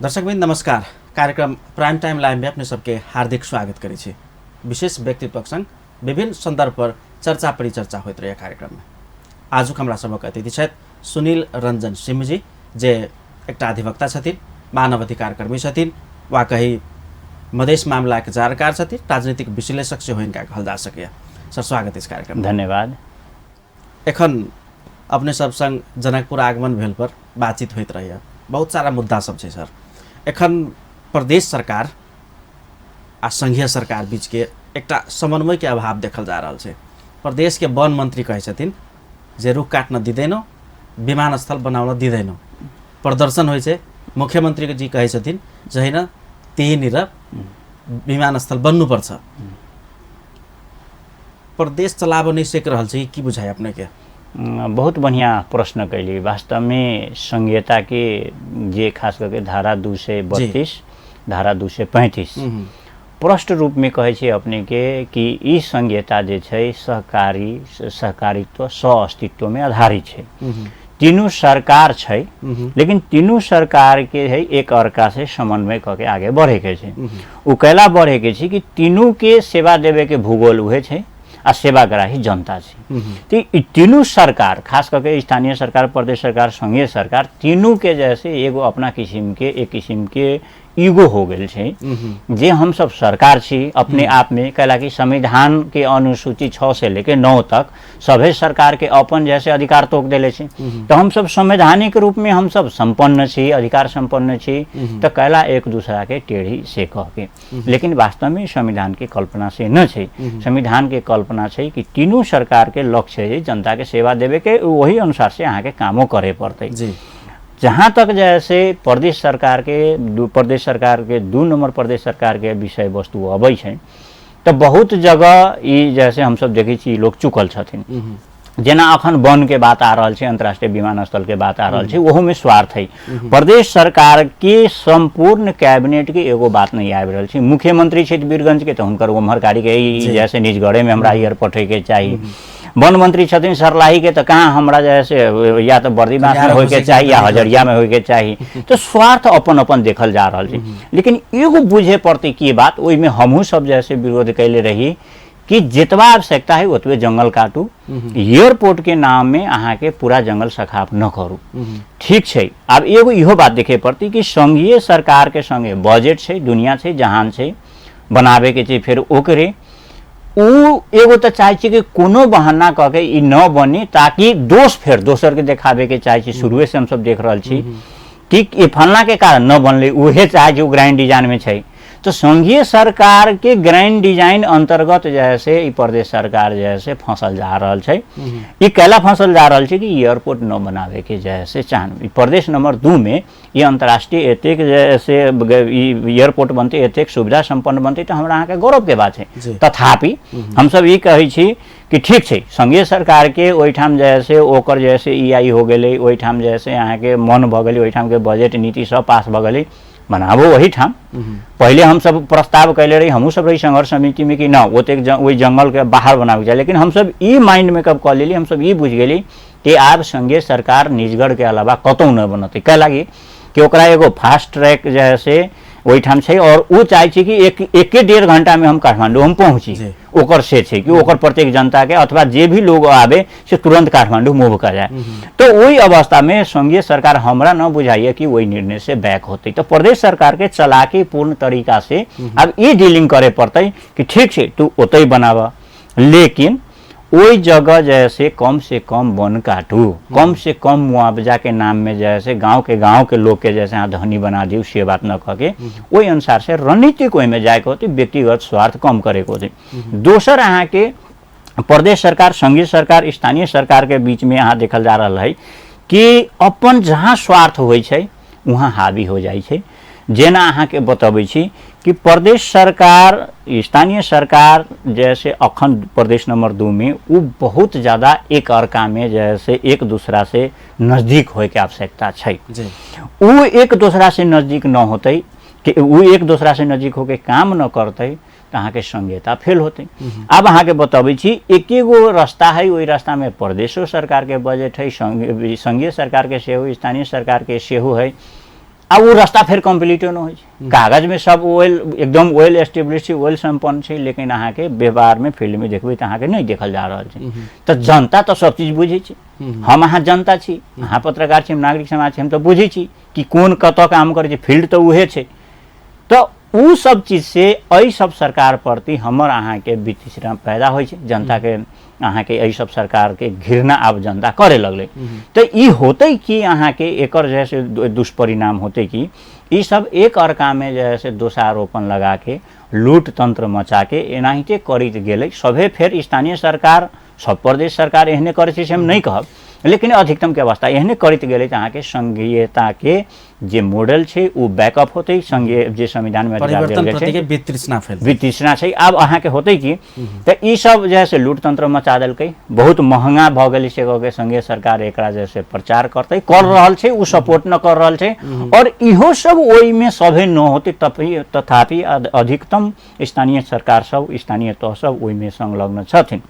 दर्शकवृन्द नमस्कार। कार्यक्रम prime time live में अपने सबके हार्दिक स्वागत करै छी। विशेष व्यक्तित्वक संग विभिन्न संदर्भ पर चर्चा परिचर्चा होइत रहे कार्यक्रम में। आजुक हमरा सबक अतिथि छथि सुनील रंजन सिंह जी, जे एकटा अधिवक्ता छथिन, मानव अधिकार कर्मी छथिन, वा कही मधेश मामलाके जानकार छथिन, राजनीतिक विश्लेषक सेहो हिनका कहल जा सकैए। सर, स्वागत इस कार्यक्रम। धन्यवाद। एखन अपने सब संग जनकपुर आगमन भेल पर बातचीत होइत रहैए, बहुत सारा मुद्दा सब छै सर। एखन प्रदेश सरकार आ संघीय सरकार बीचके एकटा समन्वयके अभाव देखल जा रहल छै। प्रदेशके वन मन्त्री कहै छथिन जे रुख काट्न दिँदैनौँ, विमानस्थल बनाउन दिँदैनौँ। प्रदर्शन होइ छै, मुख्यमन्त्री जी कहै छथिन जे होइन त्यहीँनिर विमानस्थल बन्नुपर्छ। प्रदेश चलाबऽ नहि सकि रहल छै, की बुझाइ अपनेके? बहुत बढ़िआँ प्रश्न कैली। वास्तवमे संघीयताके जे खास करके धारा 232, धारा 235 प्रष्ट रूपमे कहै छै अपनेके कि ई संघीयता जे छै सहकारी सहकारित्व सह अस्तित्वमे आधारित छै। तीनू सरकार छै, लेकिन तीनू सरकार के है एक अर्का से समन्वय कऽ के आगे बढ़े के छै। ओ कैला बढ़े के छै कि तीनू के सेवा देवे के भूगोल उहे छै आ सेवाग्राही जनता छै। तऽ ई तीनू सरकार, खास कऽ के स्थानीय सरकार, प्रदेश सरकार, संघीय सरकार, तीनू के जैसे एगो अपना किसिम के एक किसिम के ईगो हो गेल छै जे हमसब सरकार छी अपने आप में। कैलाकि संविधान के अनुसूची 6 से लेके 9 तक सभे सरकार के अपन जैसे अधिकार तोक देले छै। तऽ हमसब संवैधानिक रूप में हमसब संपन्न छी, अधिकार संपन्न छी, तऽ कैला एक दूसरा के टेढ़ी से कह के। लेकिन वास्तव में संविधान के कल्पना से न छै। संविधान के कल्पना छै कि तीनू सरकार के लक्ष्य है जनता के सेवा देवे के, वही अनुसार से अहाँके कामो करे पड़तै। जहाँ तक जैसे प्रदेश सरकार के प्रदेश सरकार के 2 नंबर प्रदेश सरकार के विषय वस्तु अबै छै तऽ बहुत जगह ई जैसे हमसब देखै छी लोग चुकल छथिन। जेना अखन वन के बात आ रहल छै, अंतर्राष्ट्रीय विमानस्थल के बात आ रहल छै, ओहोमे स्वार्थ है। प्रदेश सरकार के संपूर्ण कैबिनेट के एगो बात नहीं आबि रहल छै। मुख्यमंत्री छथि वीरगंज के तऽ हुनकर ओम्हर गाड़ी के ई जैसे निजगढ़े में हमरा एयरपोर्ट होइके चाही। वन मंत्री छथिन सरलाही के तऽ कहाँ हमरा जे है से या तऽ बर्दीबास में होइके चाही या हजरिया में होइके चाही। तऽ स्वार्थ अपन अपन देखल जा रहल छै। लेकिन एगो बुझे पड़तै की बात, ओहिमे हमहूँ सब जे है से विरोध कैले रही कि जितबा आवश्यकता है ओतबे जंगल काटू, एयरपोर्ट के नाम में अहाँके पूरा जंगल सखाप न करू। ठीक छै। आब एगो इहो बात देखे पड़तै कि संघीय सरकार के संगे बजट छै, दुनिया छै, जहान छै, बनाबे के छै। फेर ओकरे उ एगो तऽ चाहै छै कि कोनो बहाना कऽ के ई न बनी, ताकि दोष फेर दोसर के देखाबे के चाहै छै। शुरुए से हमसब देख रहल छी कि ई फलना के कारण न बनलै, उहे चाहै छै, ओ ग्रैंड डिजाइन में छै। तो संघीय सरकार के ग्रैंड डिजाइन अंतर्गत जे है से ई प्रदेश सरकार जे है से फंसल जा रहल छै। ई कैला फंसल जा रहल छै कि एयरपोर्ट न बनावे के जे है से चाहन। ई प्रदेश नंबर 2 में ई अंतर्राष्ट्रीय एतेक जे से ई एयरपोर्ट बनतै, एतेक सुविधा संपन्न बनतै, तऽ हमरा अहाँके गौरव के बात छै। तथापि हमसब ई कहै छी कि ठीक छै, संघीय सरकार के ओहिठाम जे है से ओकर जे है से ई आई हो गेलै, ओहिठाम जे है से अहाँके मन भऽ गेलै, ओहिठाम के बजट नीति सब पास भऽ गेलै, बनाबू ओहिठाम। पहिले हमसब प्रस्ताव कैले रही, हमहूँ सब रही संघर्ष समिति में कि न ओतेक ओहि जंगल के बाहर बनाबे चाही। लेकिन हमसब ई माइंड मेकअप कऽ लेली, हमसब ई बुझि गेली कि आब संघीय सरकार निजगढ़ के अलावा कतहु नहि बनतै। कै लागी कि ओकरा एगो फास्ट ट्रैक जे है से ओहिठाम छै और ओ चाहै छै कि एक एके 1.5 घंटा में हम काठमांडू हम पहुँची। ओकर से छै कि ओकर प्रत्येक जनता के अथवा जे भी लोग आबे से तुरंत काठमांडू मूव कर जाए। तो वही अवस्था में संघीय सरकार हमरा न बुझाइए कि वही निर्णय से बैक होते। तो प्रदेश सरकार के चलाकी पूर्ण तरीका से अब ई डीलिंग करे पड़तै कि ठीक छै तू ओतहि बनाबऽ, लेकिन ओहि जगह जैसे कम से कम वन काटू, कम से कम मुआवजा के नाम में जैसे गांव के लोग के जैसे अहाँ धनी बना दियौ, से बात न कह के ओहि अनुसार से रणनीतिक ओहिमे जायके होतै, व्यक्तिगत स्वार्थ कम करैके होतै। दोसर अहाँके प्रदेश सरकार, संघीय सरकार, स्थानीय सरकार के बीच में अहाँ देखल जा रहल है कि अपन जहाँ स्वार्थ होइ छै वहाँ हावी हो जाइ छै। जेना अहाँके बतबै छी कि प्रदेश सरकार, स्थानीय सरकार जैसे अखन प्रदेश नंबर 2 में उ बहुत ज़्यादा एक अर्का में जैसे एक दूसरा से नज़दीक होइके आवश्यकता छै। उ एक दूसरा से नज़दीक न होतै कि उ एक दूसरा से नज़दीक होके काम न करतै तऽ अहाँके संघीयता फेल होतै। आब अहाँके बतबै छी एकेगो रास्ता है, ओहि रास्तामे प्रदेशो सरकारके बजट है, संघीय सरकारके सेहो, स्थानीय सरकारके सेहो है। आ ओ रास्ता फेर कम्प्लीटो नहि होइ छै। कागजमे सब वेल एकदम वेल एस्टेब्लिश छै, वेल सम्पन्न छै, लेकिन अहाँके व्यवहारमे फील्डमे देखबै तऽ अहाँके नहि देखल जा रहल छै। तऽ जनता तऽ सब चीज बुझै छै। हम अहाँ जनता छी, अहाँ पत्रकार छी, हम नागरिक समाज छी, हम तऽ बुझै छी कि कोन कतऽ काम करै छै, फील्ड तऽ उहे छै। तऽ ओ सब चीजसँ एहि सब सरकार प्रति हमर अहाँके वितृष्णा पैदा होइ छै, जनताके अहाँके एहि सब सरकारके घृणा आब जनता करे लगलै। तऽ ई होतै कि अहाँके एकर जे है से दुष्परिणाम होतै कि ई सब एक अर्कामे जे है से दोषारोपण लगाके लूट तंत्र मचाके एनाहिते करैत गेलै सभे। फेर स्थानीय सरकार सब प्रदेश सरकार एहने करै छै से हम नहि कहब, लेकिन अधिकतमके अवस्था एहने करैत गेलै तऽ अहाँके संघीयताके जे मॉडल छै ओ बैकअप होतै, संघीय जे संविधानमे अधिकार देल परिवर्तन गेल छै प्रतिके वितृष्णा फैलतै, वितृष्णा छै। आब अहाँके होतै कि तऽ ई सब जे है से लूट तंत्र मचा देलकै, बहुत महंगा भऽ गेलै से कऽ के संघीय सरकार एकरा जे से प्रचार करतै, कर रहल छै, ओ सपोर्ट न कर रहल छै। और इहो सब ओहिमे सभे न होतै तथापि अधिकतम स्थानीय सरकार सब स्थानीय तह सब ओहिमे संलग्न छथिन।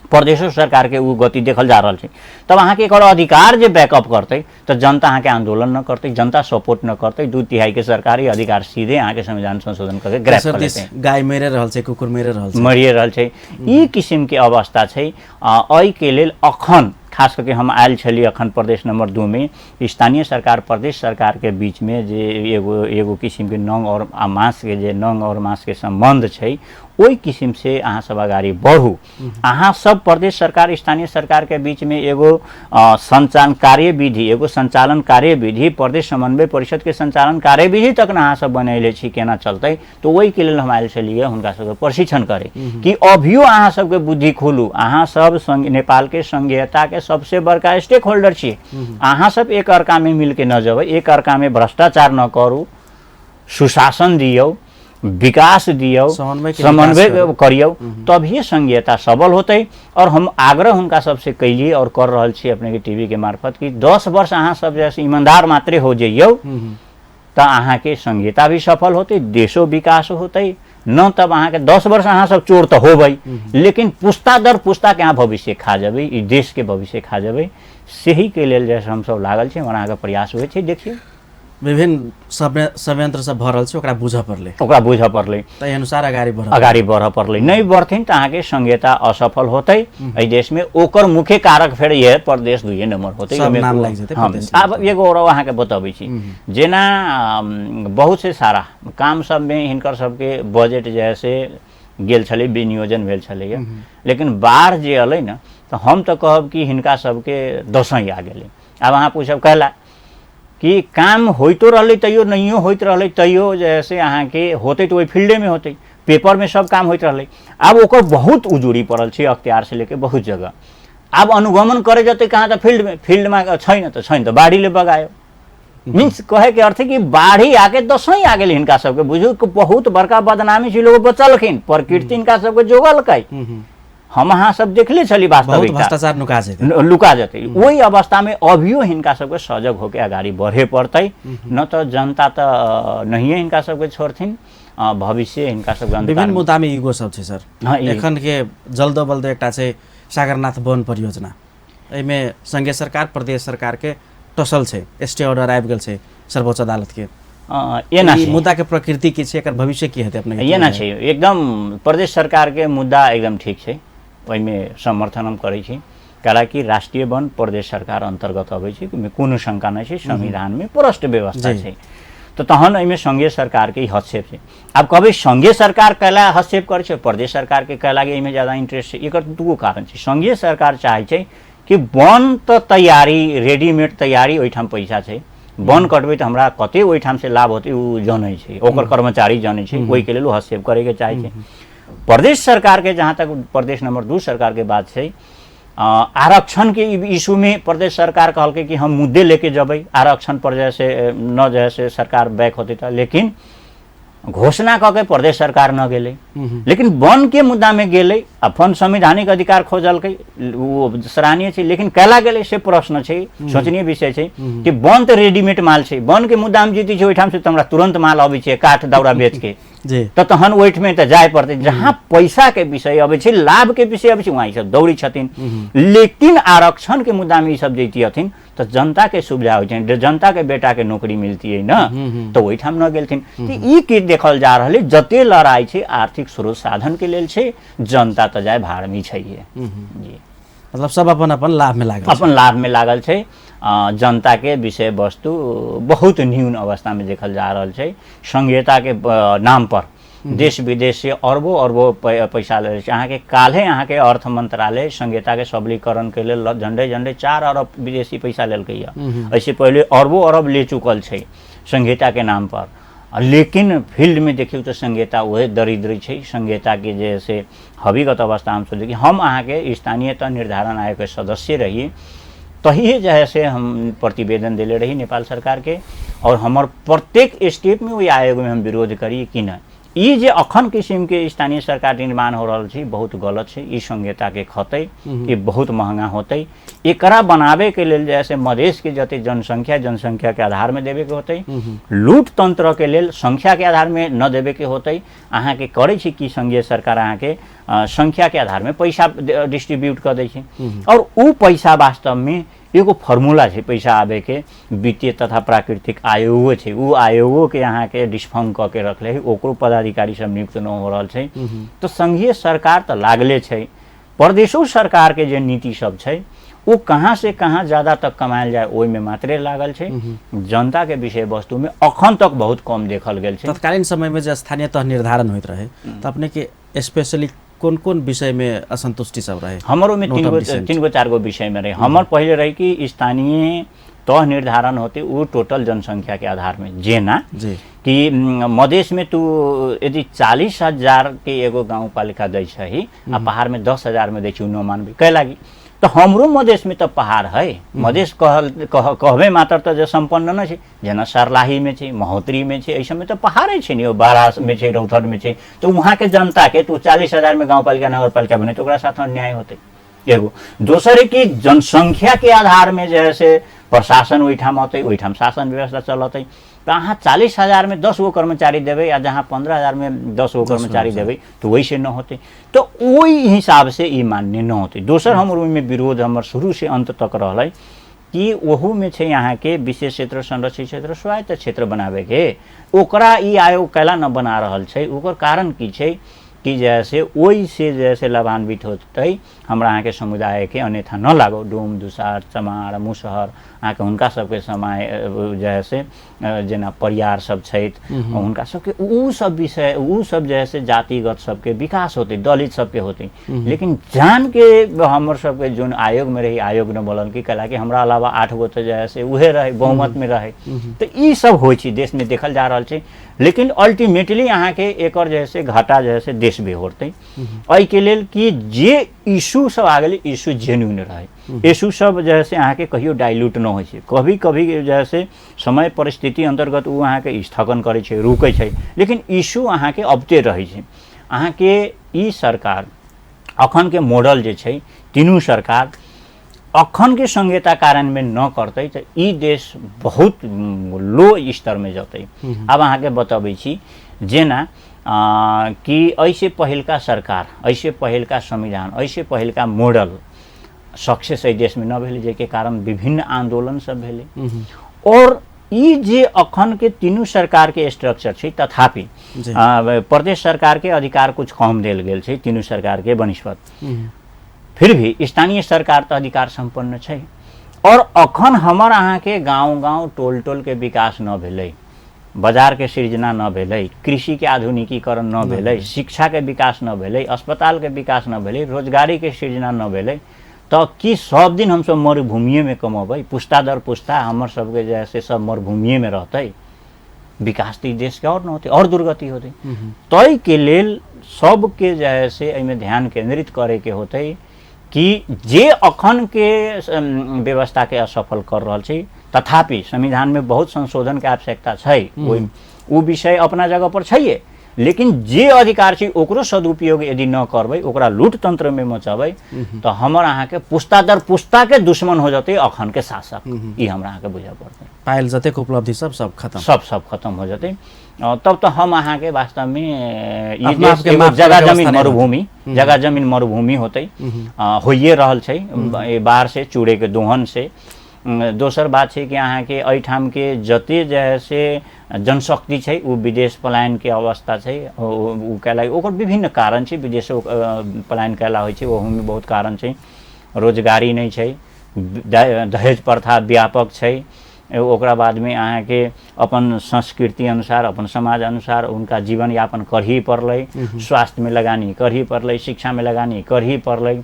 प्रदेशो सरकारके ओ गति देखल जा रहल छै। तब अहाँके एकर अधिकार जे बैकअप करतै तऽ जनता अहाँके आंदोलन न करतै, जनता सपोर्ट न करतै, 2/3 के सरकारी अधिकार सीधे अहाँके संविधान संशोधन करके ग्रैब दोसर कर दिस लेतै, गाय मरि रहल छै, कुकुर मरि रहल छै, मरिए रहल छै। ई किसिमके अवस्था छै। एहिके लेल अखन खास करके हम आयल छली अखन प्रदेश नंबर 2 में स्थानीय सरकार प्रदेश सरकारके बीचमे जे एगो एगो किसिमके नंग और मासके जे नंग और मासके सम्बन्ध छै ओहि किसिमसे अहाँ सब अगाडि बढ़ू। अहाँ सब प्रदेश सरकार स्थानीय सरकारके बीचमे एगो संचालन कार्यविधि, एगो संचालन कार्यविधि प्रदेश समन्वय परिषदके संचालन कार्यविधि तक ने अहाँ सब बनैले छी केना चलतै। तऽ ओहिके लेल हम आयल छलियै हुनका सबके प्रशिक्षण करे कि अभियो अहाँ सबके बुद्धि खोलू, अहाँ सब संग नेपालके संघीयताके सबसे बड़का स्टेक होल्डर छियै, अहाँ सब एक अर्कामे मिलके न जेबै, एक अर्कामे भ्रष्टाचार न करू, सुशासन दियौ, विकास दियौ, समन्वय के समन्वय विकास करू। करियौ, तभिए संघीयता सबल होतै। और हम आग्रह हुनका सबसे कैलियै और कर रहल छी अपने के टीवी के मार्फत कि 10 वर्ष अहाँ सब जैसे ईमानदार मात्रे हो जइयौ तऽ अहाँके संघीयता भी सफल होतै, देशो विकास होतै। न तब अहाँके 10 वर्ष अहाँ सब चोर तऽ होबै, लेकिन पुस्ता दर पुस्ता के अहाँ भविष्य खा जेबै, ई देश के भविष्य खा जेबै। सेही के लेल जैसे हमसब लागल छी, हमर अहाँके प्रयास होइ छै। देखियौ विभिन्न षड्यंत्र सब भऽ रहल छै, ओकरा बुझऽ पड़लै, ओकरा बुझऽ पड़लै, ताहि अनुसार अगाडि बढ़ऽ अगाडि बढ़ऽ पड़लै। नहि बढ़थिन तऽ अहाँके संघीयता असफल होतै एहि देशमे। ओकर मुख्य कारक फेर इएह प्रदेश 2 नंबर होतै, सब ओहिमे नाम कोनो लागि जेतै हँ, प्रदेश आब एगो और अहाँके बतबै छी, जेना बहुत से सारा काम सबमे हिनकर सबके बजट जे है से गेल छलै, विनियोजन भेल छलैए, लेकिन बाढ़ जे एलै ने तऽ हम तऽ कहब कि हिनका सबके दसैँ आ गेलै। आब अहाँ पूछब कहला कि काम होइतो रहलै तैयो नहियो होइत रहलै, तैयो जे है से अहाँके होतै तऽ ओहि फील्डेमे होतै, पेपरमे सब काम होइत रहलै। आब ओकर बहुत उजूरी पड़ल छै अख्तियार से लेके बहुत जगह। आब अनुगमन करे जेतै कहाँ तऽ फील्डमे, फील्डमे छै ने तऽ छै ने तऽ बाढ़ी ले बगायो। मीन्स कहैके अर्थ कि बाढ़ी आके दसैँ आ गेलै हिनका सबके, बुझू कि बहुत बड़का बदनामी छै, लोग बचलखिन, प्रकृति हिनका सबके जोगलकै। हम अहाँ सब देखले छली बहुत वास्तविकता भ्रष्टाचार नुका जेतै, लुका जेतै। ओहि अवस्थामे अभियो हिनका सबके सजग होके अगाडि बढ़े पड़तै, न तऽ जनता तऽ नहिए हिनका सबके छोड़थिन, भविष्य हिनका सबके विभिन्न अंधकार मुद्दामे ईगो सब छै सर। हँ, एखन के जल्दो बल्दो एकटा छै सागरनाथ वन परियोजना, एहिमे संघीय सरकार प्रदेश सरकारके टसल छै, स्टे ऑर्डर आबि गेल छै सर्वोच्च अदालतके। एना ई छै मुद्दाके प्रकृति की छै, एकर भविष्य की हेतै अपने? एना छै एकदम प्रदेश सरकारके मुद्दा एकदम ठीक छै, ओहिमे समर्थन हम करै छी, काहेकि राष्ट्रिय वन प्रदेश सरकार अन्तर्गत अबै छै, ओहिमे कोनो शङ्का नहि छै, संविधानमे प्रष्ट व्यवस्था जी। छै। तऽ तहन एहिमे संघीय सरकारके हस्तक्षेप छै। आब कहबै संघीय सरकार कैला हस्तक्षेप करै छै, प्रदेश सरकारके कैला एहिमे ज्यादा इंट्रेस्ट छै, एकर दूगो कारण छै। संघीय सरकार चाहै छै कि वन तऽ तैयारी रेडीमेड तैयारी ओहिठाम पैसा छै, वन कटबै तऽ हमरा कते ओहिठाम से लाभ होतै ओ जनै छै, ओकर कर्मचारी जनै छै, ओहिके लेल ओ हस्तक्षेप करैके चाहै छै। प्रदेश सरकारके जहाँ तक प्रदेश नंबर 2 सरकारके बात छै, आरक्षण के इशू में प्रदेश सरकार कहलकै कि हम मुद्दे लेके जबै आरक्षण पर, जैसे न जैसे सरकार बैक होते तऽ, लेकिन घोषणा कऽ के प्रदेश सरकार न गेलै, लेकिन वन के मुद्दा में गेलै, अपन संवैधानिक अधिकार खोजलकै, ओ सराहनीय छै, लेकिन कैला गेलै से प्रश्न छै, सोचनीय विषय छै कि वन तऽ रेडीमेड माल छै, वन के मुद्दा हम जीती छै ओहिठाम से तऽ हमरा तुरंत माल अबै छै काठ दाउरा बेच के, जी। तऽ तहन ओहिठमे तऽ जाय पड़तै। जहाँ पैसाके विषय अबै छै, लाभके विषय अबै छै, वहाँ ईसब दौड़ै छथिन। लेकिन आरक्षणके मुद्दामे ईसब जैतियथिन तऽ जनताके सुविधा होइ छनि, जनताके बेटाके नौकरी मिलतियै न, तऽ ओहिठाम न गेलथिन। तऽ ई की देखल जा रहल है, जते लड़ाइ छै आर्थिक स्रोत साधनके लेल छै, जनता तऽ जाय भाड़मी छै। जी। मतलब सब अपन अपन लाभ में लागल, अपन लाभ में लागल छै। जनता के विषय वस्तु बहुत न्यून अवस्था में देखल जा रहल छै। संघीयता के नाम पर देश विदेश से अरबों अरबों पैसा ले छै। अहाँके काल्हे अहाँके अर्थ मंत्रालय संघीयता के सबलीकरण के लेल झंडे झंडे 4 अरब विदेशी पैसा लेलकै। एहिसे पहिले अरबों अरब ले चुकल छै संघीयता के नाम पर। लेकिन फील्ड में देखियौ तऽ संघीयता उहे दरिद्र छै। संघीयता के जे से हविगत अवस्था हमसब देखी, हम अहाँके स्थानीय तह निर्धारण आयोग के सदस्य रही तहिए जे है से हम प्रतिवेदन देले रही नेपाल सरकार के, और हमर प्रत्येक स्टेप में ओहि आयोग में हम विरोध करी कि नहि ई जे अखन किसिम के स्थानीय सरकार निर्माण हो रहल छै बहुत गलत छै, ई संघीयता के खतै, ई बहुत महंगा होतै। एकरा बनावे के लेल जे है से मधेश के जते जनसंख्या, जनसंख्या के आधार में देवे के होतै, लूट तंत्र के लेल संख्या के आधार में न देवे के होतै। अहाँके करै छै कि संघीय सरकार अहाँके संख्या के आधार में पैसा डिस्ट्रीब्यूट कऽ दै छै, और उ पैसा वास्तव में एगो फॉर्मूला छै पैसा आबे के, वित्तीय तथा प्राकृतिक आयोगो छै, उ आयोगो के अहाँके डिस्फंग कऽ के रखले है, ओकरो पदाधिकारी सब नियुक्त न हो रहल छै। तऽ संघीय सरकार तऽ लागले छै, प्रदेशो सरकार के जे नीति सब छै ओ कहाँ से कहाँ ज्यादा तक कमायल जाय ओहिमे मात्रे लागल छै। जनता के विषय वस्तु में अखन तक बहुत कम देखल गेल छै। तत्कालीन समय में जे स्थानीय तह निर्धारण होइत रहे तऽ अपने के स्पेशली कोन कोन विषय में असंतुष्टि सब रहे? हमर ओहिमे तीन गो 4 गो विषय में रहे। हमर पहिले रहे कि स्थानीय तह निर्धारण होते वो टोटल जनसंख्या के आधार में, जेना कि मधेश में तू यदि 40,000 के एगो गाउँपालिका दै छै आ पहाड़ में 10,000 में दै छै, न मानबै कै लागि? तऽ हमरो मधेश में तऽ पहाड़ है, मधेश कहबे मात्र तऽ जे सम्पन्न न छै, जेना सर्लाही में छै, महोत्तरी में छै, एहि सबमे तऽ पहाड़े छै ने, बारा में छै, रौथर में छै, तऽ वहाँ के जनता के तू 40,000 में गाउँपालिका नगरपालिका बने तऽ ओकरा साथ अन्याय होतै। एगो दोसर है कि जनसंख्या के आधार में जे है से प्रशासन ओहिठाम अतै, ओहिठाम शासन व्यवस्था चलतै, तऽ अहाँ 40,000 में 10 गो कर्मचारी देबै आ जहाँ 15,000 में 10 गो कर्मचारी देबै तऽ ओहिसे न होतै, तऽ ओहि हिसाब से ई मान्य न होतै। दोसर हमर ओहिमे विरोध हमर शुरू से अंत तक रहलै कि ओहूमे छै अहाँके विशेष क्षेत्र, संरक्षित क्षेत्र, स्वायत्त क्षेत्र बनाबैके, ओकरा ई आयोग कैला न बना रहल छै? ओकर कारण की छै कि जे है से ओहिसे जे है से लाभान्वित होतै हमरा अहाँके समुदायके, अन्यथा न लागो डोम, दुसार, चमार, मुसहर अहाँके हुनका सबके समय जे है से जेना परियार सब छथि हुनका सबके उ सब विषय उ सब जे है से जातिगत सबके विकास होतै, दलित सबके होतै। लेकिन जान के हमर सबके जोन आयोग में रही आयोग न बोलल कि कहला कि हमरा अलावा 8 गो तऽ जे है से उहे रहे, बहुमत में रहे। तऽ ई सब होइ छै देश में देखल जा रहल छै, लेकिन अल्टीमेटली अहाँके एकर जे है से घाटा जे है से देश बेहोरतै। एहिके लेल कि जे इशू सब आ गेलै इशू जेन्यून रहै, इशू सब जे है से अहाँके कहियो डाइल्यूट न होइ छै, कभी कभी जे है से समय परिस्थिति अन्तर्गत ओ अहाँके स्थगन करै छै, रुकै छै, लेकिन इशू अहाँके अबिते रहै छै। अहाँके ई सरकार अखनके मॉडल जे छै तीनू सरकार अखनके संहिता कार्यान्वयन न करतै तऽ ई देश बहुत लो स्तरमे जेतै। आब अहाँके बतबै छी जेना कि एहिसे पहिलका सरकार, एहिसे पहिलका संविधान, एहिसे पहिलका मॉडल सक्सेस एहि देशमे न भेलै, जाहिके कारण विभिन्न आन्दोलन सब भेलै। और ई जे अखन के तीनू सरकार के स्ट्रक्चर छै, तथापि प्रदेश सरकार के अधिकार कुछ कम देल गेल छै तीनू सरकार के बनिस्पत, फिर भी स्थानीय सरकार तऽ अधिकार सम्पन्न छै। और अखन हमर अहाँके गाँव गाँव टोल टोल के विकास न भेलै, बाजार के सृजना न भेलै, कृषि के आधुनिकीकरण न भेलै, शिक्षा के विकास न भेलै, अस्पताल के विकास न भेलै, रोजगारी के सृजना न भेलै, तऽ की सब दिन हमसब मरुभूमिएमे कमेबै? पुस्ता दर पुस्ता हमर सबके जे है से सब मरुभूमिएमे रहतै? विकास तऽ ई देशके आओर न होतै, आओर दुर्गति होतै। ताहिके लेल सबके जे है से एहिमे ध्यान केन्द्रित करैके होतै कि जे अखनके व्यवस्थाके असफल कर रहल छै, तथापि संविधानमे बहुत संशोधनके आवश्यकता छै, ओहि ओ विषय अपना जगह पर छैहे, लेकिन जे अधिकार छै ओकरो सदुपयोग यदि न करबै, ओकरा लूट तंत्रमे मचबै, तऽ हमर अहाँके पुस्ता दर पुस्ताके दुश्मन हो जेतै अखनके शासक। ई हमरा अहाँके बुझऽ पड़तै। पायल जतेक उपलब्धि सब सब खत्म, सब सब खत्म हो जेतै। तब तऽ हम अहाँके वास्तवमे ई देश एगो जगह जमीन मरुभूमि, जगह जमीन मरुभूमि होतै, होइए रहल छै बाढ़ से, चूड़ेके दोहन से। दोसर बात छै कि अहाँके एहिठामके जते जे है से जनशक्ति छै ओ विदेश पलायनके अवस्था छै, ओ कयला ओकर विभिन्न कारण छै। विदेशो पलायन कयला होइ छै, ओहूमे बहुत कारण छै। रोजगारी नहि छै, दहेज प्रथा व्यापक छै। ओकरा बादमे अहाँके अपन संस्कृति अनुसार, अपन समाज अनुसार हुनका जीवनयापन करही पड़लै, स्वास्थ्यमे लगानी करही पड़लै, शिक्षामे लगानी करही पड़लै।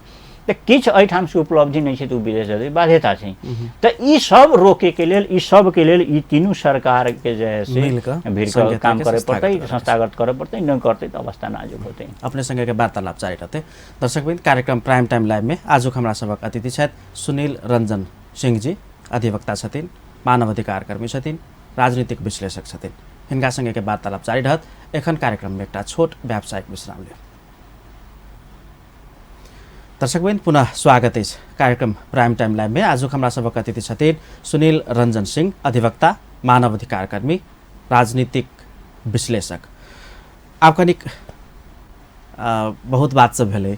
तऽ किछु एहिठामसँ उपलब्धि नहि छै तऽ ओ विदेश जेतै, बाध्यता छै। तऽ ई सब रोकैके लेल, ई सबके लेल ई तीनू सरकारके जे है से भिड़ कऽ काम करय पड़तै, संस्थागत करय पड़तै। नहि करतै तऽ अवस्था नाजुक होतै। अपने संगे वार्तालाप जारी रहतै। दर्शकवृन्द, कार्यक्रम प्राइम टाइम लाइवमे आजुक हमरा सभक अतिथि छथि सुनील रंजन सिंह जी, अधिवक्ता छथिन, मानवाधिकार कर्मी छथिन, राजनीतिक विश्लेषक छथिन। हिनका संगे वार्तालाप जारी रहत। एखन कार्यक्रममे एकटा छोट व्यावसायिक विश्राम लेब। दर्शकवृन्द, पुनः स्वागत अछि कार्यक्रम प्राइम टाइम लाइवमे। आजुक हमरा सभक अतिथि छथिन सुनील रंजन सिंह, अधिवक्ता, मानवाधिकार कर्मी, राजनीतिक विश्लेषक। आब कनिक बहुत बात सब भेलै,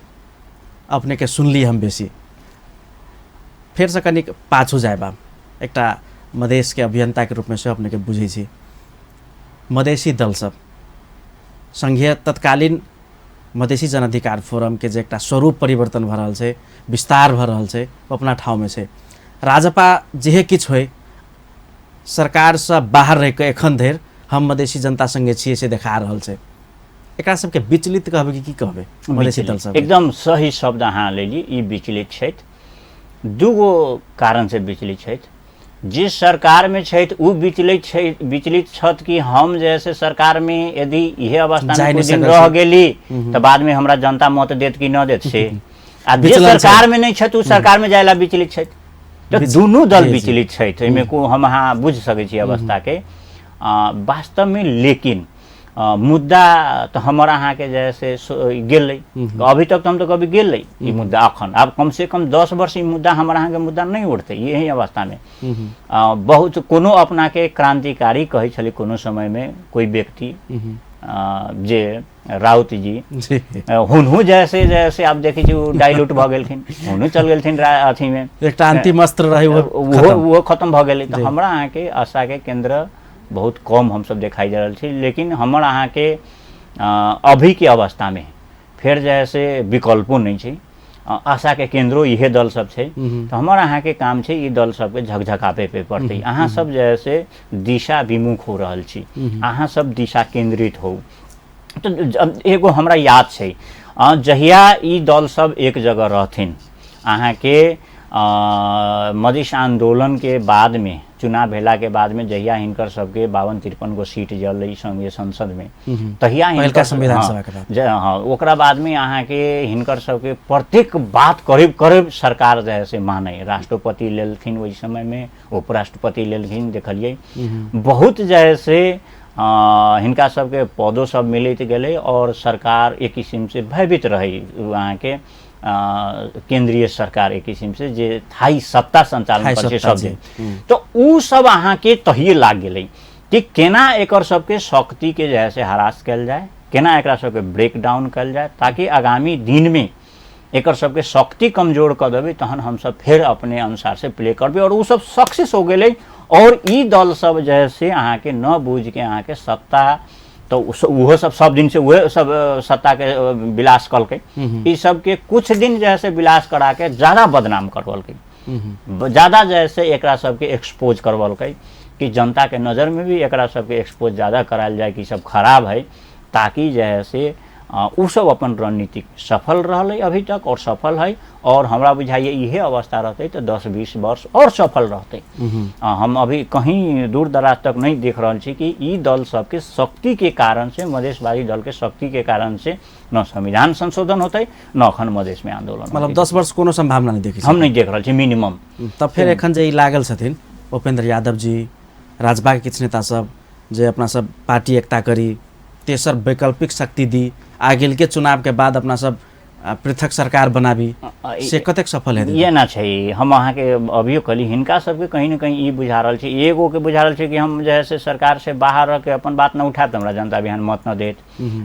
अपनेके सुनली हम बेसी, फेरसँ कनिक पाछू जायब। आब एकटा मधेशके अभियन्ताके रूपमे सेहो अपनेके बुझै छी। मधेसी दल सब संघीय तत्कालीन मधेसी जनअधिकार फोरमके जे एकटा स्वरूप परिवर्तन भऽ रहल छै, विस्तार भऽ रहल छै, ओ अपना ठाउँमे छै। राजपा जेहे किछु होइ, सरकारसँ बाहर रहिकऽ एखन धरि हम मधेसी जनता सङ्गे छियै से देखा रहल छै। एकरा सबके विचलित कहबै कि की कहबै? मधेसी दल सब एकदम सही शब्द अहाँ लेली, ई विचलित छथि। दूगो कारणसँ विचलित छथि। जे सरकारमे छथि ओ विचलित छै, विचलित छथि कि हम जे है से सरकारमे यदि इहे अवस्थामे कुछ दिन रह गेली तऽ बादमे हमरा जनता मत देत कि न देत से, आ जे सरकारमे नहि छथि ओ सरकारमे जाय ला विचलित छथि। तऽ दुनू दल विचलित छथि, एहिमे को हम अहाँ बुझि सकै छी अवस्थाके वास्तवमे। लेकिन मुद्दा तऽ हमर अहाँके जे है से गेलै अभी तक, तऽ हम तऽ कभी गेलै ई मुद्दा अखन आब कम से कम 10 वर्ष ई मुद्दा हमर अहाँके मुद्दा नहि उठतै। यही अवस्थामे बहुत कोनो अपनाके क्रांतिकारी कहै छलै कोनो समयमे कोइ व्यक्ति जे राउत जी, हुनहु जैसे जैसे आब देखै छी ओ डाइल्यूट भऽ गेलखिन, हुनहु चल गेलखिन अथीमे, एकटा अंतिम अस्त्र रहै ओहो खत्म भऽ गेलै। तऽ हमरा अहाँके आशाके केन्द्र बहुत कम हमसब देखाइ दे रहल छी। लेकिन हमर अहाँके अभीके अवस्थामे फेर जे है से विकल्पो नहि छै, आशाके केन्द्रो इहे दल सब छै। तऽ हमर अहाँके काम छै ई दल सबके झकझकाबे पे पड़तै। अहाँ सब जे है से दिशा विमुख हो रहल छी, अहाँ सब दिशा केन्द्रित हो। तऽ एगो हमरा याद छै, जहिया ई दल सब एक जगह रहथिन अहाँके मधेश आन्दोलनके बादमे, चुनाव भेलाके बादमे जहिया हिनकर सबके 52-53 गो सीट जलै संघीय संसदमे, तहिया हिनकर संविधान सभा के बाद। हँ, ओकरा बादमे अहाँके हिनकर सबके प्रत्येक बात करीब करीब सरकार जे है से मानै। राष्ट्रपति लेलखिन ओहि समयमे, उपराष्ट्रपति लेलखिन, देखलियै बहुत जे है से हिनका सबके पदो सब मिलैत गेलै और सरकार एक किसिमसँ भयभीत रहै। अहाँके केंद्रीय सरकार एक किसिमसँ जे थाई सत्ता सञ्चालन करै छै सब दिन, तऽ ओ सब अहाँके तहिए लागि गेलै कि केना एकर सबके शक्तिके जे है से हरास कयल जाय, केना एकरा सबके ब्रेक डाउन कयल जाय, ताकि आगामी दिनमे एकर सबके शक्ति कमजोर कऽ देबै, तहन हमसब फेर अपने अनुसार से प्ले करबै। और ओ सब सक्सेस हो गेलै और ई दल सब जे है से अहाँके न बुझिके अहाँके सत्ता तऽ ओहो सब सब दिन से उहे सब सत्ताके विलास कलकै। ई सबके कुछ दिन जे है से विलास कराके ज्यादा बदनाम करवलकै, ज्यादा जे है से एकरा सबके एक्सपोज करवलकै कि जनताके नजरमे भी एकरा सबके एक्सपोज ज्यादा करायल जाय कि सब खराब है, ताकि जे है से ओ सब अपन रणनीति सफल रहलै अभी तक और सफल है। और हमरा बुझाइए इहे अवस्था रहतै तऽ 10-20 वर्ष और सफल रहतै। हम अभी कहीं दूर दराज तक नहीं देख रहल छी कि ई दल सबके शक्ति के कारण से, मधेशवादी दल के शक्ति के कारण से न संविधान संशोधन होतै न अखन मधेश में आंदोलन। मतलब 10 वर्ष कोनो संभावना नहीं देखै हम नहीं देख रहल छी मिनिमम। तब फेर एखन जे ई लागल छथिन उपेंद्र यादव जी, राजपा के किछु नेता सब जे अपना सब पार्टी एकता करी, तेसर वैकल्पिक शक्ति दी, आगिल के चुनाव के बाद अपना सब पृथक सरकार बनाबी, से कतेक सफल हेतै? एना छै, हम अहाँके अभियो कहली हिनका सबके कहीं ने कहीं ई बुझा रहल छै, एगो के बुझा रहल छै कि हम जे है से सरकार से बाहर रह के अपन बात न उठायब तऽ हमरा जनता बिहान मत न देत,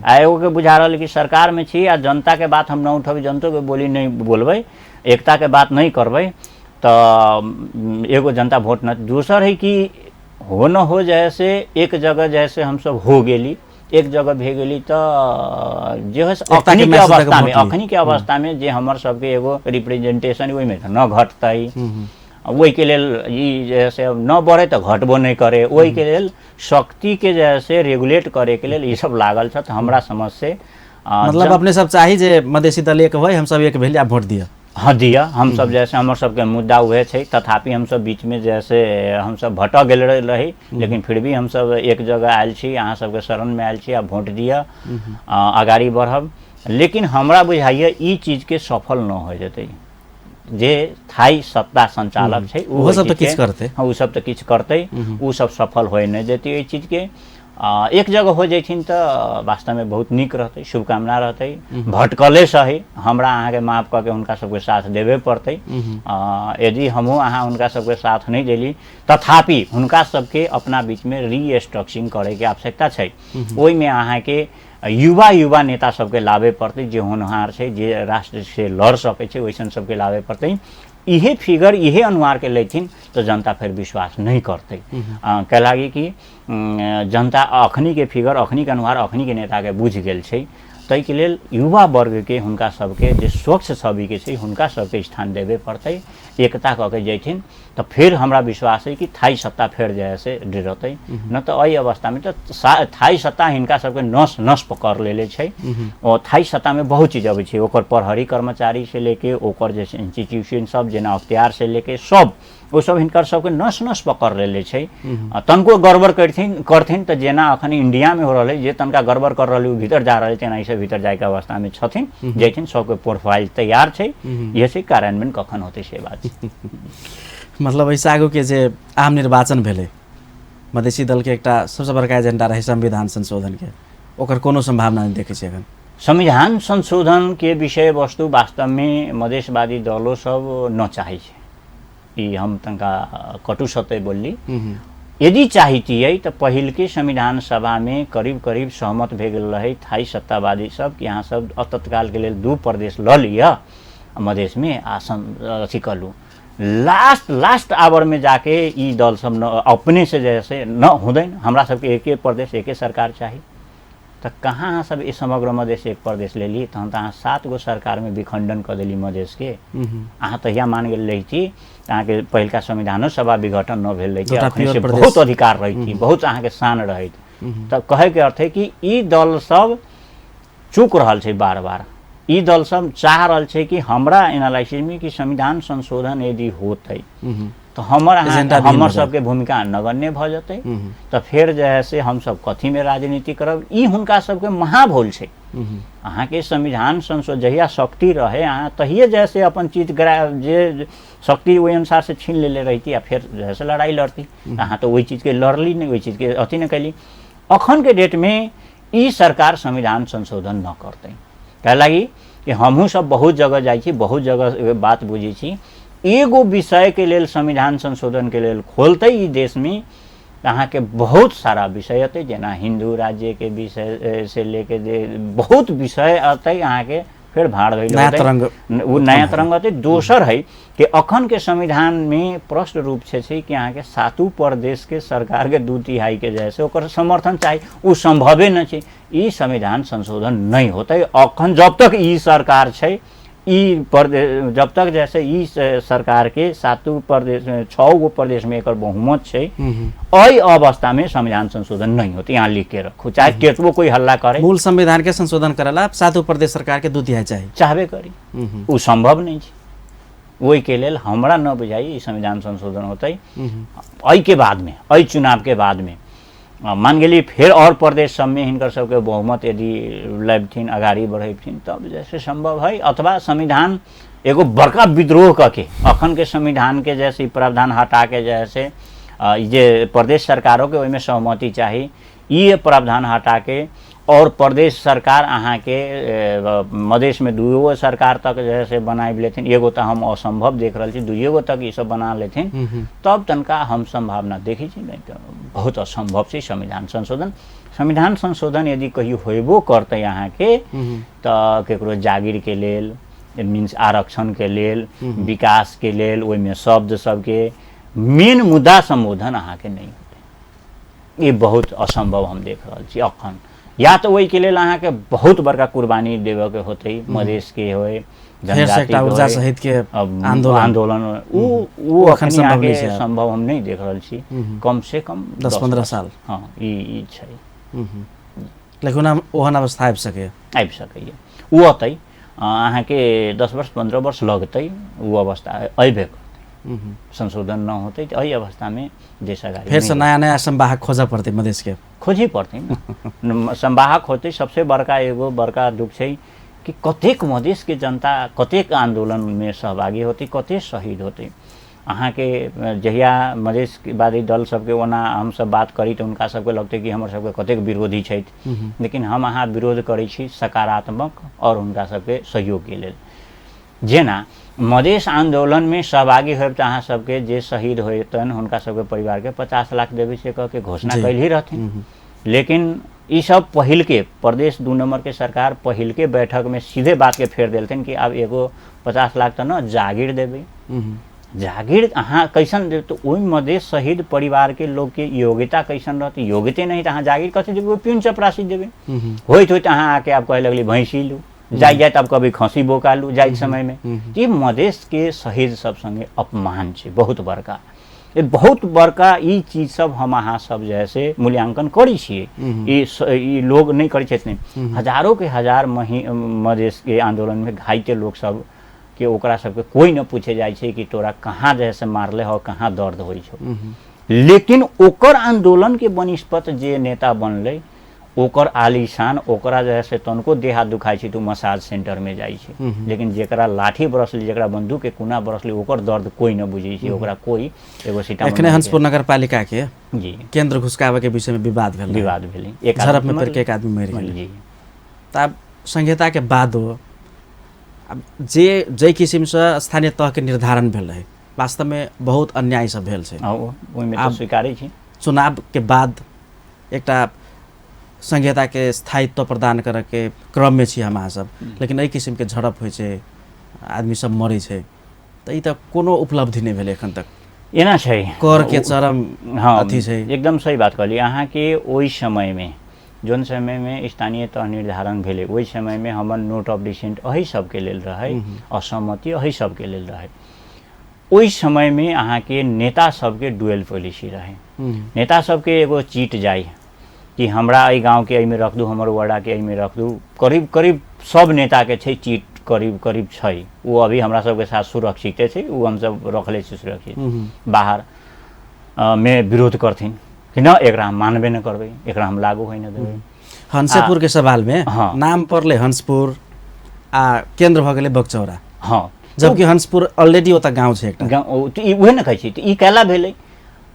आ एगो के बुझा रहल कि सरकार में छी आ जनता के बात हम न उठेबै, जनतो के बोली नहि बोलबै, एकता के बात नहि करबै तऽ एगो जनता वोट न। दोसर है कि हो न हो जे है से एक जगह जे है से हमसब हो गेली, एक जगह भे गेली तऽ जे है से एकता के अखनी के मैसेज दऽ के अवस्था में, वोट ली। अखनी के अवस्था में जे हमर सबके एगो रिप्रेजेंटेशन ओहिमे तऽ न घटतै, ओहिके लेल ई जे है से न बढ़े तऽ घटबो नहि करे, ओहिके लेल शक्तिके जे है से रेगुलेट करैके लेल ई सब लागल छ। तऽ हमरा समझ से मतलब अपने सब चाही जे मधेसी दल एक होय, हम सब एक भेल आ वोट दिअ। हाँ दिअ, हमसब जैसे हमर सबके मुद्दा उहे छै, तथापि हमसब बीचमे जैसे हमसब भटक गेल रही, लेकिन फिर भी हमसब एक जगह आयल छी, अहाँ सबके शरणमे आयल छी, आ वोट दिअ, अगाडि बढ़ब। लेकिन हमरा बुझाइए ई चीजके सफल न हो जेतै, जे थाई सत्ता संचालक छै ओहो ओहि सब तऽ चीजके- किछु करतै। हाँ, ओ सब तऽ किछु करतै, ओ सब सफल होय नहि देतै एहि चीजके। एक जगह हो जैथिन तऽ वास्तवमे बहुत नीक रहतै, शुभकामना रहतै। भटकले सही हमरा अहाँके माफ कऽ के हुनका सबके साथ देबे पड़तै। यदि हमहूँ अहाँ हुनका सबके साथ नहि देली तथापि हुनका सबके अपना बीचमे रीस्ट्रक्चरिंग करैके आवश्यकता छै। ओहिमे अहाँके युवा युवा नेता सबके लाबे पड़तै, जे होनहार छै, जे राष्ट्र से लड़ सकै छै, वैसन सबके लाबे पड़तै। इहे फिगर इहे अनुहारके लेथिन तऽ जनता फेर विश्वास नहि करतै। कैलाकि कि जनता अखनीके फिगर, अखनीके अनुहार, अखनीके नेताके बुझि गेल छै। ताहिके लेल युवा वर्गके हुनका सबके जे स्वच्छ छविके छै हुनका सबके स्थान देबे पड़तै। एकता कऽ के जैथिन तऽ फेर हमरा विश्वास है कि थाई सत्ता फेर जे है से डरतै न। तऽ एहि अवस्थामे तऽ थाई सत्ता हिनका सबके नस नस पकड़ लेले छै। और थाई सत्तामे बहुत चीज अबै छै, ओकर प्रहरी कर्मचारी से लेके ओकर जे इंस्टीट्यूशन सब जेना अख्तियार से लेके सब ओ सब हिनकर सबके नस नस पकड़ लेले छै। तनको गड़बड़ करथिन तऽ जेना अखन इंडियामे हो रहल है, जे तनका गड़बड़ कर रहल है, ओ भीतर जा रहल है, तेना ई भीतर जायके अवस्थामे छथिन, जैथिन, सबके प्रोफाइल तैयार छै। इहे छै कार्यान्वयन कखन होतै से बात छै। मतलब एहिसँ आगूके जे आम निर्वाचन भेलै, मधेसी दलके एकटा सबसँ बड़का एजेंडा रहै संविधान संशोधनके, ओकर कोनो सम्भावना नहि देखै छै एखन? संविधान संशोधनके विषय वस्तु वास्तवमे मधेशवादी दलो सब न चाहै छै, ई हम तनका कटु सत्य बोलली। यदि चाहितियै तऽ पहिलके संविधान सभामे करीब करीब सहमत भए गेल रहै थाई सत्तावादी सब कि अहाँ सब तत्कालके लेल 2 प्रदेश लऽ लिअ मधेशमे आ अथी कऽ लू। लास्ट लास्ट आवरमे जाके ई दल सब न अपने से जे से न हुँदैन, हमरा सबके एके प्रदेश एके सरकार चाही। तऽ कहाँ अहाँ सब ई समग्र मधेश एक प्रदेश लेली? तहन तऽ अहाँ 7 गो सरकारमे विखंडन कऽ देली मधेशके। अहाँ तहिया मान गेल रही अहाँके पहिलका संविधानो सभा विघटन न भेल रही, अखन से बहुत अधिकार रही, बहुत अहाँके शान रहैत। तऽ कहैके अर्थ है कि ई दल सब चूक रहल छै बार बार। ई दल सब चाह रहल छै कि हमरा एनालिसिसमे कि संविधान संशोधन यदि होतै तऽ हमर हमर सबके भूमिका नगण्य भऽ जेतै, तऽ फेर जे है से हमसब कथीमे राजनीति करब? ई हुनका सबके महाभूल छै। अहाँके संविधान संशोधन जहिया शक्ति रहे अहाँ तहिये जे है से अपन चीज जे शक्ति ओहि अनुसार से छीन लेले रहिती आ फेर जे है से लड़ाइ लड़ती। अहाँ तऽ ओहि चीजके लड़ली नहि, ओहि चीजके अथी नहि कैली। अखनके डेटमे ई सरकार संविधान संशोधन न करतै, काहे लागि कि हमहूँ सब बहुत जगह जाइ छी, बहुत जगह बात बुझै छी। एगो विषयके लेल संविधान संशोधनके लेल खोलतै ई देशमे तऽ अहाँके बहुत सारा विषय अतै, जेना हिन्दू राज्यके विषय से लेके जे बहुत विषय अतै अहाँके, फेर भाड़ धैल नया होतै। तरंग ओ नया तरंग अतै। दोसर है कि अखन के संविधानमे प्रश्न रूप से छै कि अहाँके 7 प्रदेशके सरकारके 2/3 के जे है ओकर समर्थन चाही, ओ संभवे न छै। ई संविधान संशोधन नहि होतै अखन जब तक ई सरकार छै, ई प्रदेश जब तक जैसे ई सरकार के 7 प्रदेश 6 गो प्रदेश में एकर बहुमत छै, एहि अवस्था में संविधान संशोधन नहीं होते। यहाँ लिख के रखू, चाहे केतबो कोई हल्ला करे। मूल संविधान के संशोधन करेला 7 प्रदेश सरकार के 2/3 चाही, चाहबे करी, ओ संभव नहीं छै। ओहि के लेल हमरा न बुझाई ई संविधान संशोधन होतै। एहि के बाद में, एहि चुनाव के बाद में मान गेली फेर और प्रदेश सबमे हिनकर सबके बहुमत यदि लबथिन, अगाड़ी बढ़ेथिन, तब जैसे संभव है। अथवा संविधान एगो बड़का विद्रोह कऽ के अखन के संविधान के जैसे प्रावधान हटा के जैसे जे प्रदेश सरकारों के ओहिमे सहमति चाही, ई प्रावधान हटा के और प्रदेश सरकार अहाँके मधेशमे दुइयो सरकार तक जे है से बनाबि लेथिन, एगो तऽ हम असम्भव देख रहल छी, दुइयो गो तक ई सब बना लेथिन तब तनका हम सम्भावना देखै छी, नहि तऽ बहुत असम्भव छै संविधान संशोधन। संविधान संशोधन यदि कहियो होयबो करतै अहाँके तऽ केकरो जागीरके लेल, मीन्स आरक्षणके लेल, विकासके लेल, ओहिमे शब्द सबके मेन मुद्दा सम्बोधन अहाँके नहि होतै। ई बहुत असम्भव हम देख रहल छी अखन। या तऽ ओहिके लेल अहाँके बहुत बड़का कुर्बानी देबऽके होतै, मधेशके होय, फेर से एकटा ऊर्जा सहित के आंदोलन, आंदोलन उ उ अखन अहाँके संभव हम नहि देख रहल छी, कम से कम 10-15 साल। हँ, ई छै। लेकिन ओहन अवस्था आबि सकैए, आबि सकैए, ओ अतै अहाँके 10 वर्ष 15 वर्ष लगतै, ओ अवस्था अयबे करतै। संशोधन न होतै तऽ एहि अवस्थामे देश अगाडि फेर से नया नया संवाहक खोजऽ पड़तै, मधेश के खोजही पड़तै ने संवाहक होतै। सबसे बड़का एगो बड़का दुख छै कि कतेक मधेशके जनता कतेक आन्दोलनमे सहभागी होतै, कतेक शहीद होतै। अहाँके जहिया मधेशवादी दल सबके ओना हमसब बात करी तऽ हुनका सबके लगतै कि हमर सबके कतेक विरोधी छथि, लेकिन हम अहाँ विरोध करै छी सकारात्मक आओर हुनका सबके सहयोगके लेल। जेना मधेश आन्दोलनमे सहभागी होयब तऽ अहाँ सबके जे शहीद होयतनि हुनका सबके परिवारके 50 लाख देबै से कहके घोषणा कैल ही रहथिन, लेकिन ई सब पहिलके प्रदेश 2 नंबर के सरकार पहिलके बैठकमे सीधे बातके फेर देलथिन कि आब एगो 50 लाख तऽ न जागीर देबै। जागीर अहाँ कैसन देब? तऽ ओहि मधेश शहीद परिवारके लोकके योग्यता कैसन रहतै? योग्यते नहि तऽ अहाँ जागीर कथी देबै? प्यून चपरासी देबै। होइत होइत अहाँ आके आब कहै लगली भैंसी लू, जाइ जाइत आब कभी खसी बोका लू जाइत समयमे। ई मधेशके शहीद सब सङ्गे अपमान छै बहुत बड़का, ई बहुत बड़का। ई चीज सब हम अहाँ सब जे है से मूल्यांकन करै छियै, ई लोग नहि करै छथिन। हजारों के हजार मधेशके आन्दोलनमे घाइते लोक सब के ओकरा सबके कोइ न पूछे जाइ छै कि तोरा कहाँ जे है से मारले हो, कहाँ दर्द होइ छौ। लेकिन ओकर आन्दोलन के बनिस्पत जे नेता बनलै ओकर आलीशान, ओकरा जे है से तनको देह हाथ दुखाइ छै तऽ मसाज सेंटरमे जाइ छै, लेकिन जेकरा लाठी बरसली, जेकरा बंदूक के कुना बरसली, ओकर दर्द कोई न बुझै छै, ओकरा कोई एगो सीता एखने हंसपुर नगर पालिका के जी केंद्र घुसकाबे के विषय में विवाद भेल, विवाद भेलै, एक झड़प में पड़ के एक आदमी मरि गेलै। जी। तऽ आब संहिता के बादो आब जे जाहि किसिमसँ स्थानीय तहके निर्धारण भेल रहै वास्तवमे बहुत अन्याय सब भेल छै, ओहिमे तऽ स्वीकारै छी। चुनाव के बाद एकटा संहिताके स्थायित्व प्रदान करऽके क्रममे छी हम अहाँ सब, लेकिन एहि किसिमके झड़प होइ छै, आदमी सब मरै छै, तऽ ई तऽ कोनो उपलब्धि नहि भेलै एखन तक। एना छै कर के चरम हँ, अथी छै। एकदम सही बात कहली अहाँके। ओहि समयमे जोन समयमे स्थानीय तह निर्धारण भेलै ओहि समयमे हमर नोट ऑफ डिसेंट एहि सबके लेल रहै, असहमति एहि सबके लेल रहै। ओहि समयमे अहाँके नेता सबके डुअल पॉलिसी रहै। नेता सबके एगो चीट जाइ कि हमरा एहि गाँवके एहिमे रख दू, हमर वार्डाके एहिमे रख दू, करीब करीब सब नेताके छै चीट, करीब करीब छै। ओ अभी हमरा सबके साथ सुरक्षिते छै, ओ हमसब रखले छी सुरक्षित। बाहर मे विरोध करथिन कि न एकरा हम मानबे न करबै, एकरा हम लागू होइ न देबै। हंसेपुर के सवाल में हाँ। नाम पड़ले हंसपुर आ केंद्र भऽ गेलै बकचौरा, हँ, जबकि हंसपुर ऑलरेडी ओतऽ गाँव छै एकटा गाँव। तऽ ई उहे ने कहै छी, तऽ ई कैला भेलै?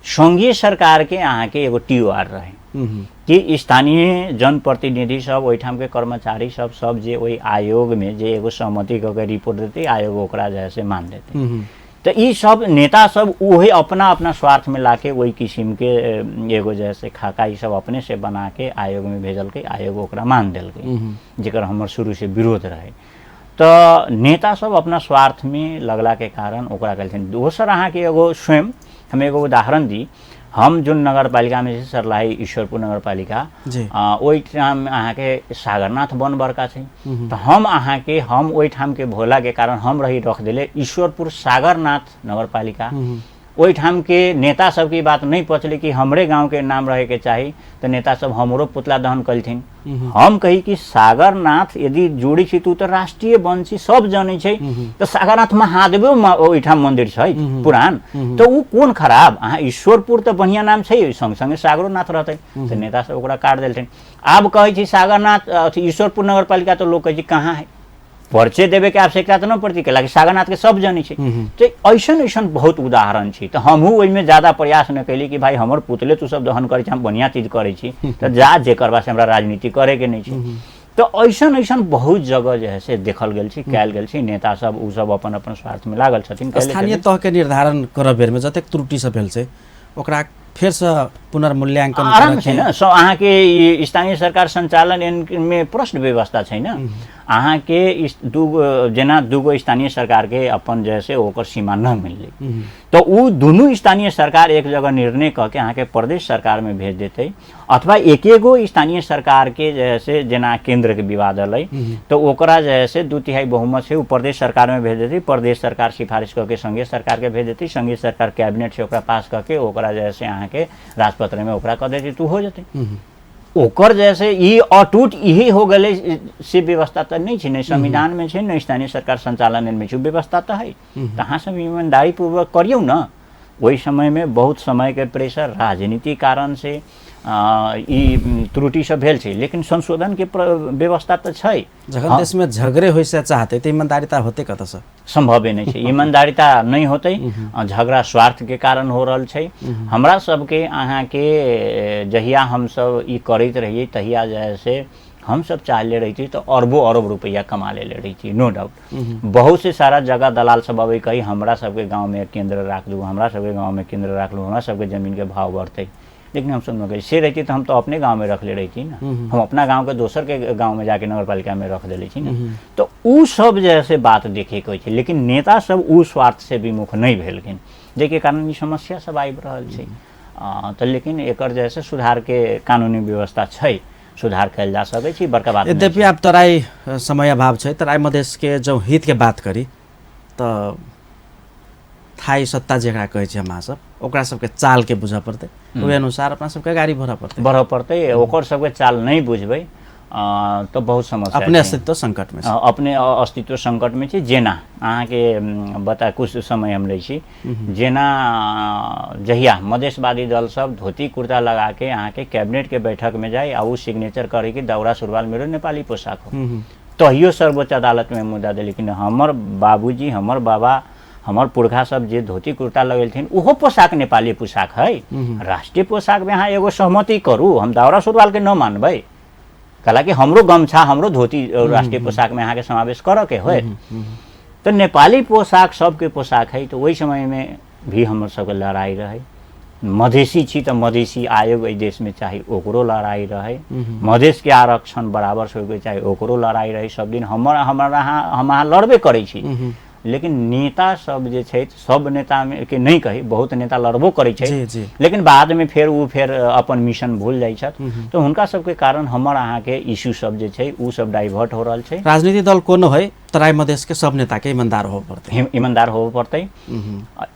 संघीय सरकारके अहाँके एगो टी ओ आर रहै कि स्थानीय जनप्रतिनिधि सब, ओहिठामके कर्मचारी सब, सब जे ओहि आयोगमे जे एगो सहमति कऽ के रिपोर्ट देतै, आयोग ओकरा जे है से मान देतै। तऽ ई सब नेता सब ओहे अपना अपना स्वार्थमे लाके ओहि किसिमके एगो जे है से खाका ई सब अपने से बनाके आयोगमे भेजलकै, आयोग ओकरा मान देलकै, जेकर हमर शुरूसँ विरोध रहै। तऽ नेता सब अपना स्वार्थमे लगलाके कारण ओकरा कहलथिन। दोसर अहाँके एगो स्वयं हम एगो उदाहरण दी, हम जोन नगरपालिकामे छै सर्लाही ईश्वरपुर नगरपालिका, ओहिठाम अहाँके सागरनाथ वन बड़का छै, तऽ हम अहाँके हम ओहिठामके भोलाके कारण हम रही रख देले ईश्वरपुर सागरनाथ नगरपालिका। ओहिठामके नेता सबके ई बात नहि पचलै कि हमरे गाँवके नाम रहेके चाही, तऽ नेता सब हमरो पुतला दहन कलथिन। हम कही कि सागरनाथ यदि जोड़ी छी तऽ राष्ट्रीय वन छी, सब जनै छै, तऽ सागरनाथ महादेवो ओहिठाम मन्दिर छै पुरान, तऽ ओ कोन खराब? अहाँ ईश्वरपुर तऽ बढ़िआँ नाम छै, सङ्ग सङ्गे सागरोनाथ रहतै, तऽ नेता सब ओकरा काटि देलथिन। आब कहै छी सागरनाथ अथी ईश्वरपुर नगरपालिका, तऽ लोक कहै छै कहाँ है? परिचय देबेके आवश्यकता तऽ नहि पड़तै, कैलाकि सागरनाथके सब जनै छै। तऽ ऐसन ऐसन बहुत उदाहरण छै। तऽ हमहूँ ओहिमे ज्यादा प्रयास नहि कयली कि भाइ हमर पुतले तू सब दहन करै छी, हम बढ़िआँ चीज करै छी, तऽ जा जे करबा से हमरा राजनीति करैके नहि छै। तऽ ऐसन ऐसन बहुत जगह जे है से देखल गेल छै, कयल गेल छै। नेता सब ओ सब अपन अपन स्वार्थमे लागल छथिन। स्थानीय तहके निर्धारण करऽ बेरमे जतेक त्रुटि सब भेल छै ओकरा फेरसँ पुनर्मूल्यांकन आराम छै ने। अहाँके स्थानीय सरकार सञ्चालन मे प्रश्न व्यवस्था छै ने। अहाँके दूगो जेना दूगो स्थानीय सरकारके अपन जे से ओकर सीमा न मिललै तऽ ओ दुनू स्थानीय सरकार एक जगह निर्णय कऽ के अहाँके प्रदेश सरकारमे भेज देतै, अथवा एकेगो स्थानीय सरकारके जे है से जेना केन्द्रके विवाद अलै तऽ ओकरा जे है से 2/3 बहुमत छै ओ प्रदेश सरकारमे भेज देतै, प्रदेश सरकार सिफारिश कऽ के संघीय सरकारके भेज देतै, संघीय सरकार कैबिनेट से ओकरा पास कऽ के ओकरा जे है से अहाँके राजपत्रमे ओकरा कऽ देतै, तऽ हो जेतै। ओकर जे है से ई अटूट इहे हो गेलै से व्यवस्था तऽ नहि छै, नहि संविधानमे छै, नहि स्थानीय सरकार सञ्चालनमे छै, व्यवस्था तऽ है। तऽ अहाँ सब ईमानदारी पूर्वक करियौ ने। ओहि समयमे बहुत समयके प्रेशर राजनीति कारणसँ ई त्रुटि सब भेल छै, लेकिन संशोधनके व्यवस्था तऽ छै। जखन देशमे झगड़े होइ से चाहते तऽ ईमानदारिता होतै कतऽसँ? सम्भवे नहि छै, ईमानदारिता नहि होतै। झगड़ा स्वार्थके कारण हो रहल छै। हमरा सबके अहाँके जहिया हमसब ई करैत रहियै तहिया जे है से हमसब चाहले रहिती तऽ अरबों अरब रुपैआ कमा लेले रहिती, नो डाउट। बहुत से सारा जगह दलाल सब अबै कही हमरा सबके गाँवमे केन्द्र राख दू, हमरा सबके गाँवमे केन्द्र राख लू, हमरा सबके जमीनके भाव बढ़तै। लेकिन हमसब न कही से रहिती तऽ हम तऽ अपने गाँवमे रखले रहिती ने, हम अपना गाँवके दोसरके गाँवमे जाके नगरपालिकामे रख देले छी ने। तऽ उ सब जे से बात देखेके होइ छै, लेकिन नेता सब उ स्वार्थ से विमुख नहि भेलखिन, जाहिके कारण ई समस्या सब आबि रहल छै। तऽ लेकिन एकर जे है से सुधारके कानूनी व्यवस्था छै, सुधार कयल जा सकै छै, बड़का बात। यद्यपि आब तराई समय अभाव छै, तराई मधेशके जँ हितके बात करी तऽ थाई सत्ता जकरा कहै छै हम सब, ओकरा सबके चालके बुझऽ पड़तै, ओहि अनुसार अपना सबके गाड़ी बढ़ऽ पड़तै, बढ़ऽ पड़तै। ओकर सबके चाल नहि बुझबै तऽ बहुत समस्या, अपने अस्तित्व संकटमे छै, अपने अस्तित्व संकटमे छै। जेना अहाँके बता कुछ समय हम लै छी, जेना जहिया मधेशवादी दल सब धोती कुर्ता लगा के अहाँके कैबिनेटके बैठकमे जाइ आ ओ सिग्नेचर करै कि दौरा सुरुवाल मेरो नेपाली पोशाक हो, तहियो सर्वोच्च अदालतमे मुद्दा देली कि हमर बाबूजी, हमर बाबा, हमर पुरखा सब जे धोती कुर्ता लगेलथिन ओहो पोशाक नेपाली पोशाक है, राष्ट्रीय पोशाकमे अहाँ एगो सहमति करू, हम दौरा सुरुवालके न मानबै, कहला हमरो गमछा हमरो धोती राष्ट्रीय पोशाकमे अहाँके समावेश करऽके होय। तऽ नेपाली पोशाक सबके पोशाक है। तऽ ओहि समयमे भी हमर सबके लड़ाइ रहै। मधेसी छी तऽ मधेसी आयोग एहि देशमे चाही, ओकरो लड़ाइ रहै। मधेसके आरक्षण बराबर से होइके चाही, ओकरो लड़ाइ रहै। सब दिन हमर हमर अहाँ हम अहाँ लड़बे करै छी, लेकिन नेता सब जे छै सब नेतामे के नहि कही, बहुत नेता लड़बो करै छै, लेकिन बादमे फेर ओ फेर अपन मिशन भूल जाइ छथि। तऽ हुनका सबके कारण हमर अहाँके इश्यू सब जे छै ओ सब डाइवर्ट हो रहल छै। राजनीतिक दल कोनो है, तराई मधेशके सब नेताके ईमानदार होबऽ पड़तै, ईमानदार होबऽ पड़तै।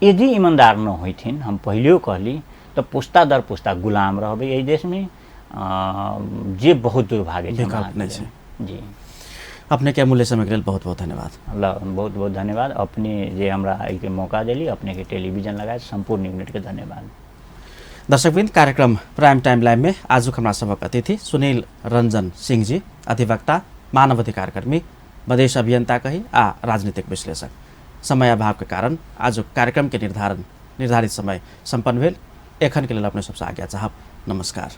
यदि ईमानदार न होइथिन, हम पहिलेओ कहली, तऽ पुस्ता दर पुस्ता गुलाम रहबै एहि देशमे, जे बहुत दुर्भाग्य छै। नहि छै जी। अपने के अमूल्य समय के लेल बहुत बहुत धन्यवाद। ल, बहुत बहुत धन्यवाद अपने जे हमरा एहिके मौका देली, अपने के टेलीविजन लगाए सम्पूर्ण यूनिट के धन्यवाद। दर्शकवृन्द, कार्यक्रम प्राइम टाइम लाइव में आजुक हमरा सबक अतिथि सुनील रंजन सिंह जी, अधिवक्ता, मानवाधिकार कर्मी, मधेश अभियंता कही आ राजनीतिक विश्लेषक। समय अभाव के कारण आजुक कार्यक्रम के निर्धारित समय सम्पन्न भेल। एखन के लेल अपने सबसँ आज्ञा चाहब। नमस्कार।